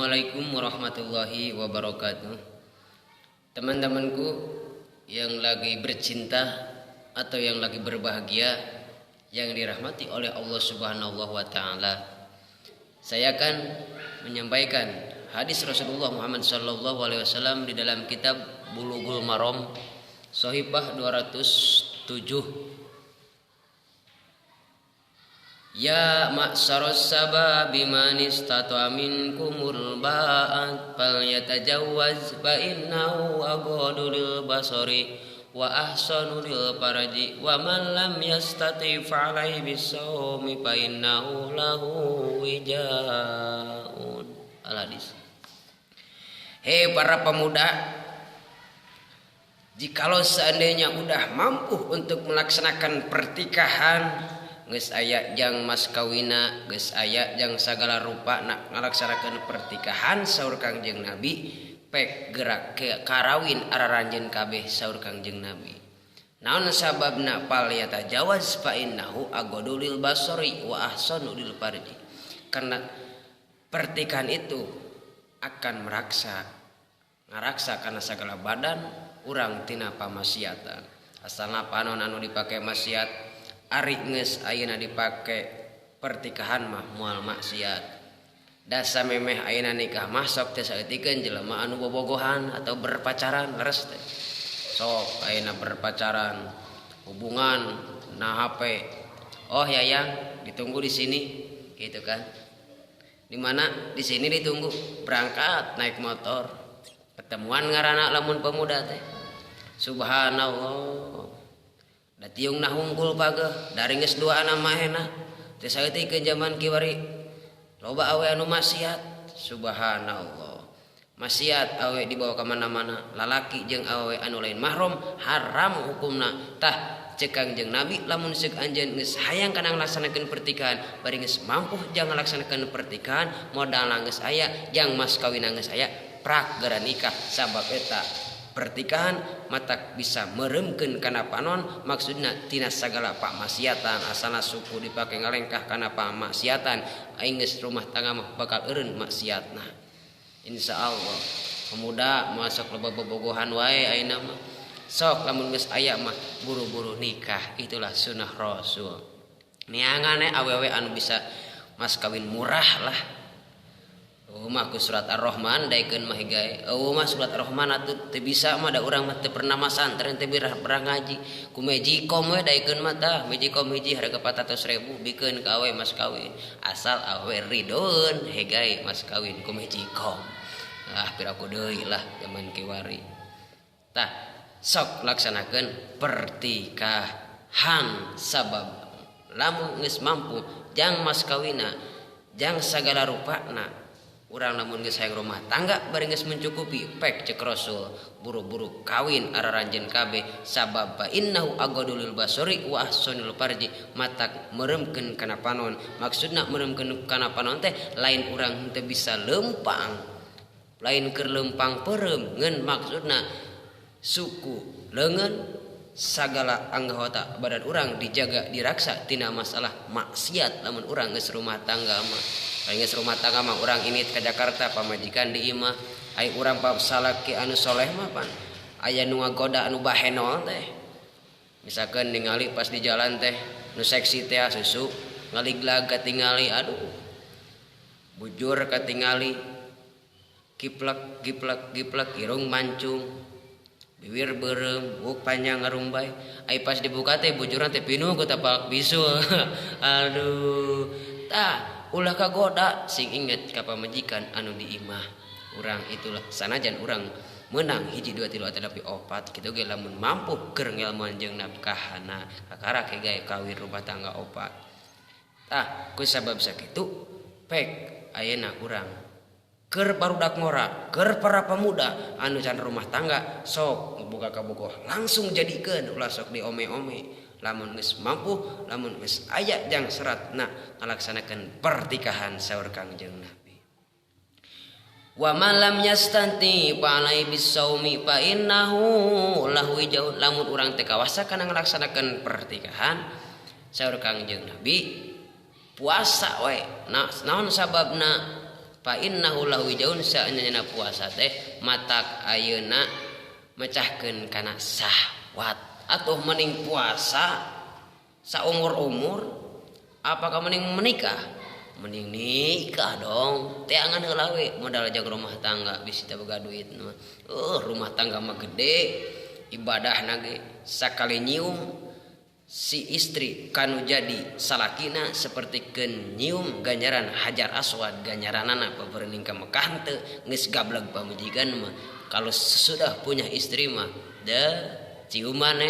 Assalamualaikum warahmatullahi wabarakatuh. Teman-temanku yang lagi bercinta atau yang lagi berbahagia, yang dirahmati oleh Allah Subhanahu wa taala. Saya akan menyampaikan hadis Rasulullah Muhammad sallallahu alaihi wasallam di dalam kitab Bulughul Maram Sahifah 207. Ya ma'saras sababi man istata'a minkumul ba'at falyatajawwaz fa innahu aghaddu lil basari wa ahsanu lil farji wa man lam yastati fa alaihi bisawmi fa innahu lahu wijaun. Al hadis. Hei para pemuda, jikalau seandainya udah mampu untuk melaksanakan pertikahan, geus aya jang mas kawina, geus aya jang sagala rupa nak ngalaksanakeun pertikahan saur Kangjeng Nabi, pek gerak ke karawin araranjeun kabeh saur Kangjeng Nabi. Naon sababna fal yatajawaz fa innahu aghaddu lil basari wa ahsanu lil farji. Karena pertikahan itu akan meraksa ngaraksa kana sagala badan urang tina pamaksiatan. Asalna panon anu dipake maksiat, ari geus ayeuna dipake pertikahan mah moal maksiat. Dasa memeh ayeuna nikah mah sok teh saeutikeun jelema anu bobogohan atau berpacaran leres teh. Sok ayeuna berpacaran, hubungan na HP. Oh yayang ditunggu di sini gitu kan. Di mana? Di sini ditunggu, berangkat naik motor. Ketemuan ngaranna lamun pemuda teh. Subhanallah. Da tiung na hungkul pageuh, dari geus dua anak mahena. Teh saeutik zaman kiwari loba awe anu maksiat. Subhanallah. Maksiat awe dibawa ka mana-mana, lalaki jeung awe anu lain mahram haram hukumna. Tah ceuk Kangjeng Nabi lamun seuk anjeun geus hayang kana ngalaksanakeun pertikahan, bari geus mampu jang ngalaksanakeun pertikahan, modalna geus aya, jang mas kawinna geus aya, prak geura nikah sabab eta pertikahan matak bisa meremkeun kana panon, maksudna tina sagala pamaksiatan. Asalna suku dipake ngalengkah kana pamaksiatan, aing geus rumah tangga mah bakal eureun maksiatna. Insyaallah pemuda masuk loba bobogohan wae ayeuna mah. Sok lamun geus aya mah buru-buru nikah, itulah sunnah Rasul. Neangan awewe anu bisa mas kawin murah lah. Eueuh mah ku surat Ar-Rahman daekeun mah hegae. Eueuh mah surat Ar-Rahman atuh teu bisa mah da urang mah teu pernah masantren, teu pernah ngaji. Ku magicom we daekeun mah tah, magicom hiji harga 400.000 bikeun ka awe mas kawin. Asal awe ridoeun hegae mas kawin ku magicom. Ah piraku deui lah zaman kiwari. Tah sok laksanakeun pertikahan sabab lamun geus mampu jang mas kawina, jang sagala rupana. Urang lamun geus hayang rumah tangga bari geus mencukupi, pek ceuk Rasul buru-buru kawin araranjeun kabeh sabab fa innahu aghaddu lil basari wa ahsanul farji, matak meremkeun kana panon. Maksudna meremkeun kana panon teh lain urang teu bisa lempang, lain keur lempang peureum, ngan maksudna suku leungeun sagala anggota badan urang dijaga diraksa tina masalah maksiat. Lamun urang geus rumah tangga mah, aing geus rumah tangga mah urang init ka Jakarta pamajikan di imah, ai urang salaki anu soleh mah pan aya nu ngagoda anu bahenol teh. Misalkan ningali pas di jalan teh nu seksi teh susu ngaliglag katingali, aduh bujur katingali, kiplek kiplek kiplek, irung mancung, bibir beureum, buuk panjang ngarumbai, ai pas dibuka teh bujurna teh pinuh ku tapak bisul. Aduh, tah ulah kagoda, sing inget ka pamajikan anu di imah urang itulah. Sanajan urang meunang hiji dua tilu atanapi opat kitu ge lamun mampu keur ngelmuan jeung nafkahana kakara hegae kawin rumah tangga opat. Tah ku sabab sakitu pek ayeuna urang keur barudak ngora, keur para pemuda anu can rumah tangga sok boga kabogoh langsung jadikeun, ulah sok diome-ome. Lamun geus mampu, lamun geus aya jang seratna ngalaksanakeun pertikahan saur Kangjeng Nabi. Wa man lam yastanti fa alaihi bisaumi fa innahu lahu wijau. Lamun urang teu kawasa kana ngalaksanakeun pertikahan saur Kangjeng Nabi, puasa we. Nah, naon sababna Fa innahu lahu jaun saenyana puasa teh matak ayeuna mecahkeun kana syahwat. Atuh mending puasa saumur-umur apakah mending menikah? Mending nikah dong. Teangan heula we modal jaga rumah tangga bisi teu boga duit mah. Rumah tangga mah gede ibadah ge sakali nyium si istri kanu jadi salakina seperti keun nyium ganjaran hajar aswad ganjaranana paberening ka Mekah teu geus gableg pamajikan mah. Kalau sesudah punya istri mah da ciuman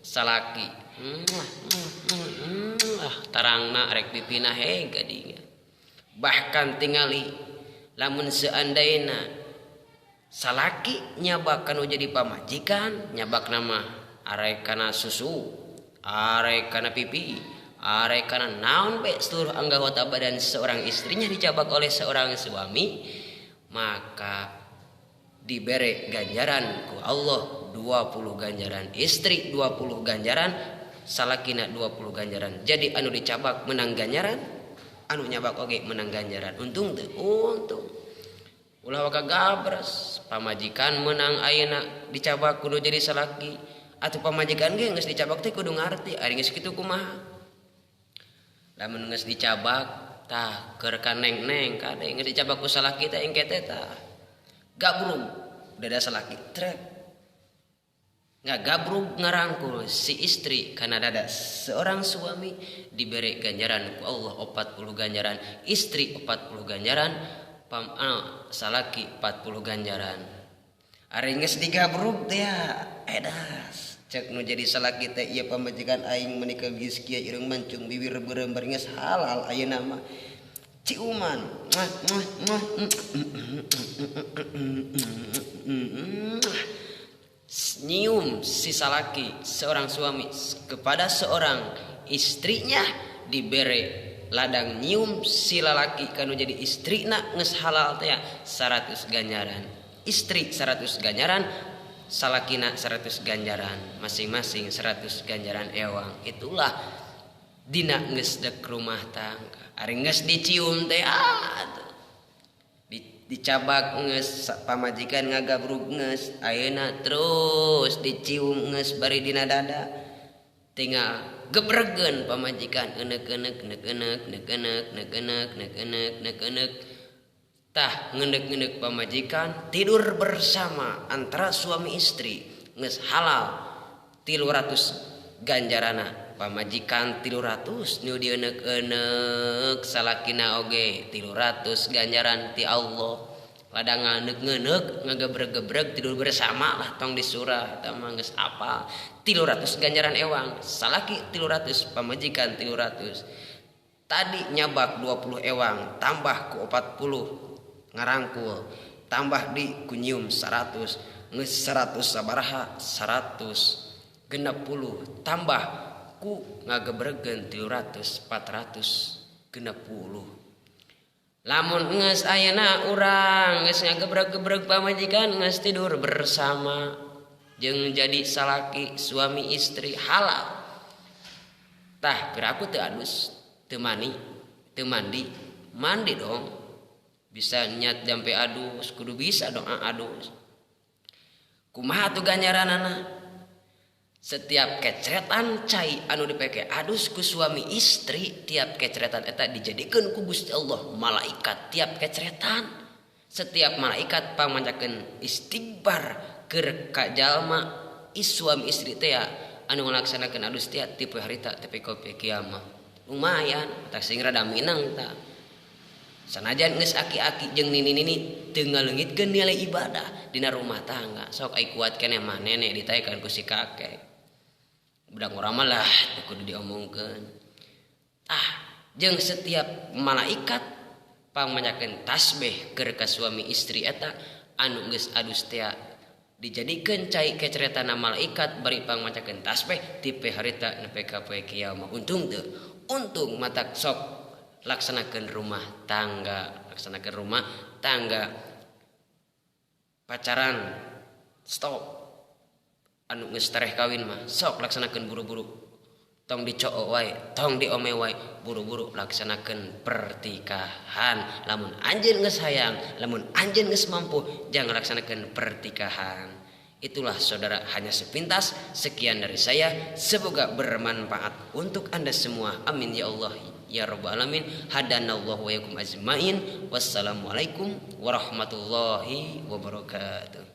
salaki tarangna rek pipina he gadinya. Bahkan tingali lamun seandaina salaki nyabak kanu jadi pamajikan nyabak nama arek kana susu arek kana pipi arek kana naon be seluruh anggota badan seorang istrinya dicabak oleh seorang suami maka diberi ganjaran ku Allah 20 ganjaran istri 20 ganjaran salakina 20 ganjaran. Jadi anu dicabak menang ganjaran anu nyabak oge menang ganjaran. Untung teu? Untung. Ulah waka gabres pamajikan menang ayeuna dicabak kudu jadi salaki atuh pamajikan ge geus dicabak teh kudu ngarti ari geus kitu kumaha. Lamun geus dicabak tah keur ka neng-neng kade geus dicabak ku salaki teh engke teh tah gabrug dada salaki trek ngagabrug ngarangkul si istri kana dada seorang suami diberi ganjaran ku Allah 40 ganjaran istri 40 ganjaran salaki 40 ganjaran. Ari geus digabrug teh edas cek nu jadi salaki teh ieu pamajikan aing meuni ka geus kieu irung mancung bibir beureum bari geus halal ayeuna mah ciuman nyium si salaki seorang suami kepada seorang istrinya diberi ladang nyium si lalaki kanu jadi istrina geus halal teh 100 ganjaran istri 100 ganjaran salakina 100 ganjaran masing-masing 100 ganjaran ewang. Itulah dina geus dek rumah tangga ari geus dicium teh dicabak geus pamajikan ngagabrug geus ayeuna terus dicium geus bari dina dada tinggal gebregeun pamajikan enek-enek nek-enek nek-enek nek-enek nek-enek nek-enek tah ngenek-ngenek pamajikan tidur bersama antara suami istri geus halal 300 ganjarana pamajikan 300 nu dienek-enek salakina oge 300 ganjaran ti Allah. Ladang ngenek-ngenek ngagebreg-gebreg tidur bersama lah tong disurah eta mah geus apal 300 ganjaran ewang salaki 300 pamajikan 300. Tadi nyabak 20 ewang tambah ku 40 ngarangkul tambah di ku nyium 100 geus 100 sabaraha 160 tambah ku ngagebregeun 300 460. Lamun geus ayeuna urang geus ngagebreg-gebreg pamajikan geus tidur bersama jeung jadi salaki suami istri halal tah piraku teu adus teu mani teu mandi mandi dong bisa nyat jampe adus kudu bisa dong adus kumaha tuh ganjaranana. Setiap keceretan cai anu dipake adus ku suami istri tiap keceretan eta dijadikeun ku Gusti Allah malaikat tiap keceretan setiap malaikat pangmancakeun istighfar keur ka jalma suami istri teh anu ngalaksanakeun adus teh tipe harita tepi ka kiamat. Lumayan tah sing rada minang tah sanajan geus aki-aki jeung nini-nini teu ngaleungitkeun nilai ibadah dina rumah tangga sok ai kuat keneh mah nenek ditaekan ku si kakek budak urang mah lah teu kudu diomongkeun. Ah jeung setiap malaikat pangmanyakeun tasbih keur ka suami istri eta anu geus adus teh dijadikeun cai keceretana malaikat bari pangmanyakeun tasbih tipe harita nepi ka poe kiamat. Untung teu? Untung matak sok laksanakeun rumah tangga, laksanakeun rumah tangga. Pacaran stop anu geus tereh kawin mah sok laksanakeun buru-buru. Tong dicoo wae, tong diome wae, buru-buru laksanakeun pertikahan. Lamun anjeun geus hayang, lamun anjeun geus mampu, jangan laksanakeun pertikahan. Itulah saudara, hanya sepintas. Sekian dari saya, semoga bermanfaat untuk Anda semua. Amin ya Allah ya rabbal alamin. Hadanallahu wa yakum ajmain. Wassalamualaikum warahmatullahi wabarakatuh.